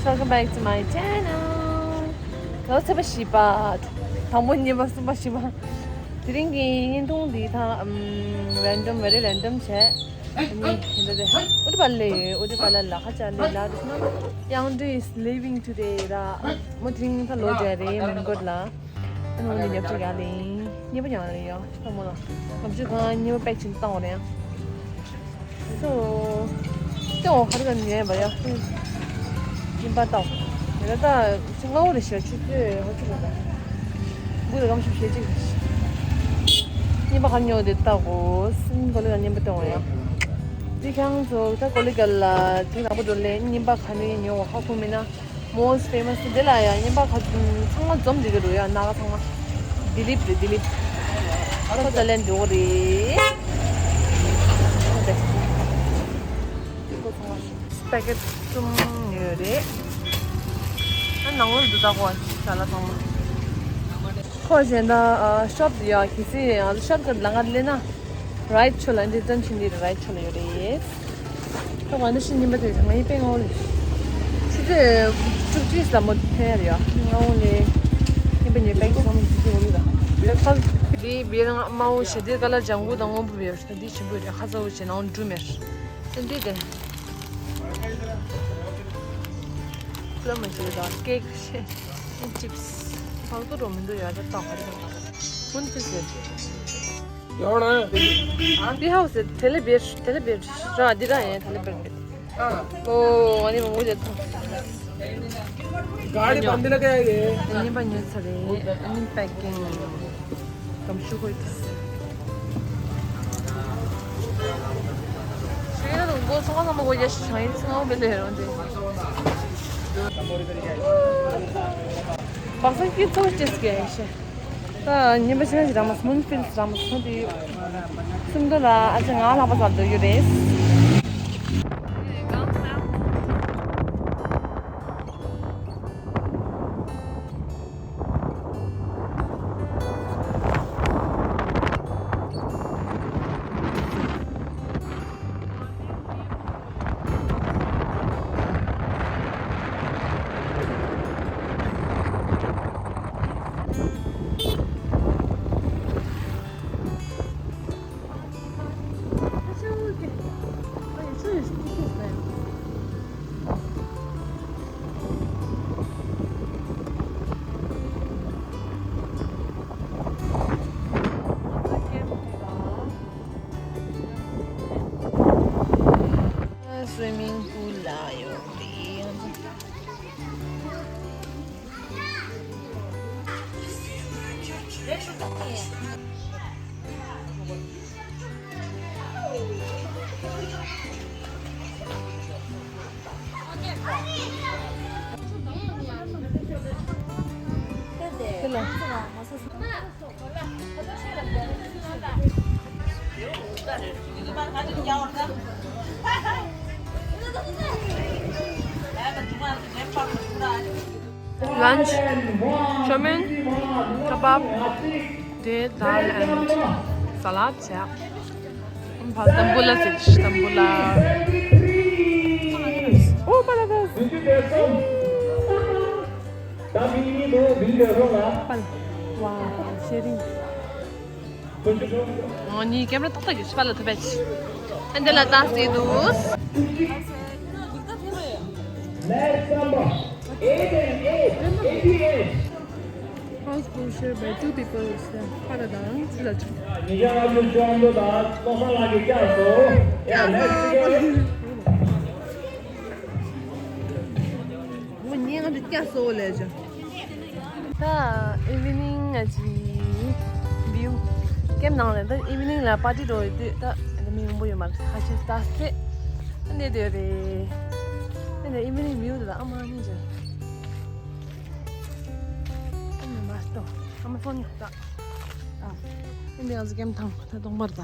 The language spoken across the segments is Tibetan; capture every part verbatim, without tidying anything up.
Welcome back to my channel. ག་ཚོད་པ་ཞིག་པ། དང་པོ་གཉིས་པ་གསུམ་པ་བཞི་པ། དེ་རིང་གི་བརྙན་ཐུང་འདི་ད་ཨམ་random, very random བྱས། ཨ་ནི་འདི་འདི་ཨུ་ཏི་པ་ལ་ཡོད། ཨུ་ཏི་པ་ལ་ལ་ཁ་ཅ་ལེ་ལ་དུ་སྣང་། Young Dee is leaving today ར། མོ་དེ་རིང་ད་ལོག་རྒྱག་རེད། མོན་གྷོ་ལ། ཨ་ནི་འོ་ནི་ཉབ་ཆ་རྒྱག་ལེ་ཡིན། གཉིས་པ་ཉང་ལ་ཡོད་ད་མོ་ལ། ང་ཚོ་གང་གཉིས་པ་པེག་བྱེད་བཏང་བ་རེད། So, ཏེ་འོ་ཧ་རི་ག་ཉན་པ་ཡ། གཉིས་པ་ཏའོ། ཡ་ད་ད་ཆུ་ང་འོ་རེ་ཤ་ཆུ་ཏེ་ཧོ་ཆུ་ག་ད། འགུ་རེ་གམ་ཤུ་ཤེ་ཅིག་སྙིམ་པ་ག་ཉོ་དེ་ལྟ་གོ་སིན་གོ་ལེ་ག་སྙིམ་པ་ཏོང་ཡ། དེ་ཁྱང་ཚོ་ད་གོ་ལེ་ག་ལ་དེ་ནག་པོ་འགྲོ་ལེ་སྙིམ་པ་ག་ནས་ཉོ་ཧ་གོ་མིན་ན། Most famous དེ་ལ་ཡང་སྙིམ་པ་ག་ཚང་མ་འཛོམས་འདི་ག་རུ་ཡ་ན་ག་ཚང་མ། དི་ལིབ་རེད་དི་ལིབ། ཁོ་ད་ལན་འགྲོ་རེད། ཁོ་ད་ལན་འགྲོ་རེད། པེ་ཀེཊ་གསུམ་ཡོད་རེད། ཨ་ནང་ལོགས་འདུག་ད་གོ་ཅ་ལག་ཚང་མ། ཁོ་གཞན་དག་ཤོབ་ཡ་གི་སི་ཡ་ཤོབ་གི་ལ་ང་ལེ་ན་རའིཊ་ཆོ་ལ་འདི་ཙམ་ཆེན་འདི་རའིཊ་ཆོ་ལ་ཡོད་རེད། ད་ང་འདི་ཤི་ཉིན་པ་དེ་ང་ཡི་པེ་ང་འོ་ལེ། ཆུ་ཚོད་བཅུ་གཅིག་ལ་མོ་ཕེ་ཡ་རེད་ཡ། ང་འོ་ལེ། ཉིན་པ་ཉོས་པེ་ཀེཊ་ཚང་མ་ཆུ་ཚོད་འོ་ལེ་ད། འདི་བེ་རང་མ་འོ་ཤ་འདི་ཀ་ལ་ལྗང་གུ་དང་སྔོན་པོ་བེ་ཡོད་ད། འདི་ཆེན་པོ་རེད། ཁ་ཚ་བོ་བྱེད་ནང་འགྲོ་མེར། ཨེ་འདི་དེ། ལ་མ་བྱེད་ད་ཀེག་ཤེ། ཨེ་ཅིབས། ཕག་ཏུ་རོ་མི་འདུག་ཡ་ད་ཏག་ཧ་རི་ཀ་ད། ཧུན་ཏི་ཟེར། ཡོང་ན། འདི་ཧའོ་ཟེར་དེ་ལས་བེར་དེ་ལས་བེར་ར་འདི་ར་ཡིན་དེ་ལས་བེར་བེར། ཨོ་ཨ་ནི་མང་པོ་བྱེད་ཐུབ། गाड़ी बंद लगे ये। ཉིན་པ་ཉོས་ཚར་རེད། ཨ་ནི་པེ་ཀིང་། གམ་ཤུ་ཧོད། ཤེས་ན་དུང་གོ་ཚང་མ་ཚང་མ་གོ་རྒྱ་ཤི་ཆང་ཡིན་ཚང་མ་བེ་ལེ་རོ་འདི། བག་ས་ཀི་ཚོ་ཅེས་ཀྱི་ཤེ། ད་ཉིན་པ་ཕྱི་ནང་གི་ར་མ་སི་མུན་ཕིལ་སི་ར་མ་སི་མུན་དེ་སུམ་མདོ་ལ་ཨ་ཅེ་ང་ལྷག་པ་ཟར་དུ་ཡོད་རེད། སུའི་མིང་པུལ་ལ་ཡོད་དེ། Lunch, chow mein, kebab, dal and salad བྱས། ཕ་ཏམ་བུ་ལ་ཟེར་ཏམ་བུ་ལ། ཨོ་པ་ལ་དོ། པ་ལ། ཝ་ཤེ་རིང་། ང་གཉིས་ཀེམ་ར་ཏག་ཏག་གི་ཕྱི་པ་ལ་ཐུག་པས། ཨ་འདི་ལ་ཏག་ཏག་འདུག House closure by two people is the Paradang Chulachu. ད་ཨི་ཝི་ནིང་ང་ཅི་བིའུ་ཀེམ་ནང་ལ་ད་ཨི་ཝི་ནིང་ལ་པར་ཊི་འགྲོ་ཡོད་དུས་ད་ད་མི་མང་པོ་ཡོད་མ་རེད། ཁ་ཤས་ད་སེ་ཨ་ནེ་དེ་རེད། ཨ་ནེ་ཨི་ཝི་ནིང་བིའུ་དེ་ད་ཨ་མ་ནི་ཅི་ཨ་ནེ་མ་སྟོ་ཨ་མ་སོ་ནི་ད་ཨ་ནེ་ང་ཚོ་ཀེམ་ཐང་ད་གདོང་པར་ད།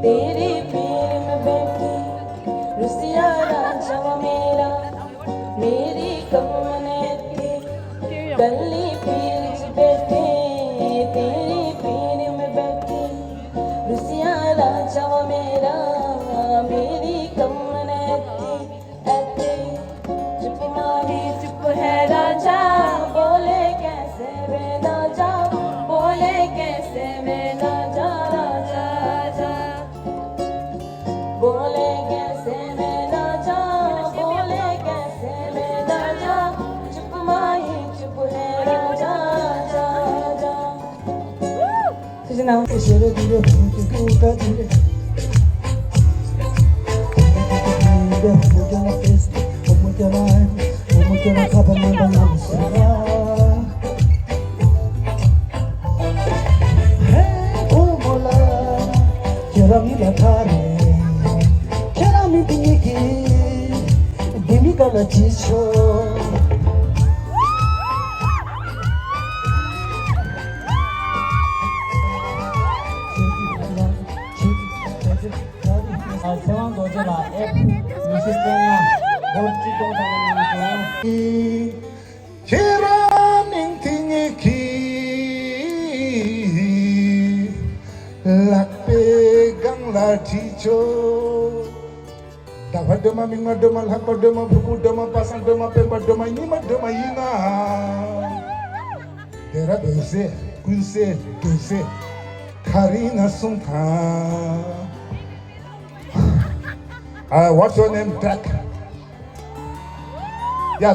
तेरे पैर में बैठी रुसिया राजा मेरा, मेरी कमर में थी कली पीर च बैठे। तेरे पैर में बैठी रुसिया राजा मेरा, मेरी कमर में थी ऐसे। चुप माही चुप है राजा, बोले कैसे वे राजा, बोले कैसे वे राजा, राजा, राजा। बोले कैसे वे राजा, बोले कैसे वे राजा, चुप माही चुप है राजा, राजा, राजा। ཚེ་དབང་རྡོ་རྗེ་ལགས་ཨེབ་ཉི་ཤུ་རྩ་ལྔ་སྒོར་གཅིག་སྟོང་ཐམ་པ་གནང་སོང་། ཁྱེད་རང་མིང་དེ་ངེད་ཀྱི་ལག་པའི་སྒང་ལ་བྲིས་ཆོག་ཟླ་བ་སྒྲོལ་མ། མིག་དམར་སྒྲོལ་མ། ལྷག་པ་སྒྲོལ་མ། ཕུར་བུ་སྒྲོལ་མ། པ་སངས་སྒྲོལ་མ། སྤེན་པ་སྒྲོལ་མ། ཉི་མ་སྒྲོལ་མ་ཡིན་ན། དེ་ར་འབོད་སྲེད། སྐུལ་སྲེད། འབོད་སྲེད། ག་རེ་ཡིན་ན་གསུངས་དང་། Uh, what's your name, Jack? Yeah.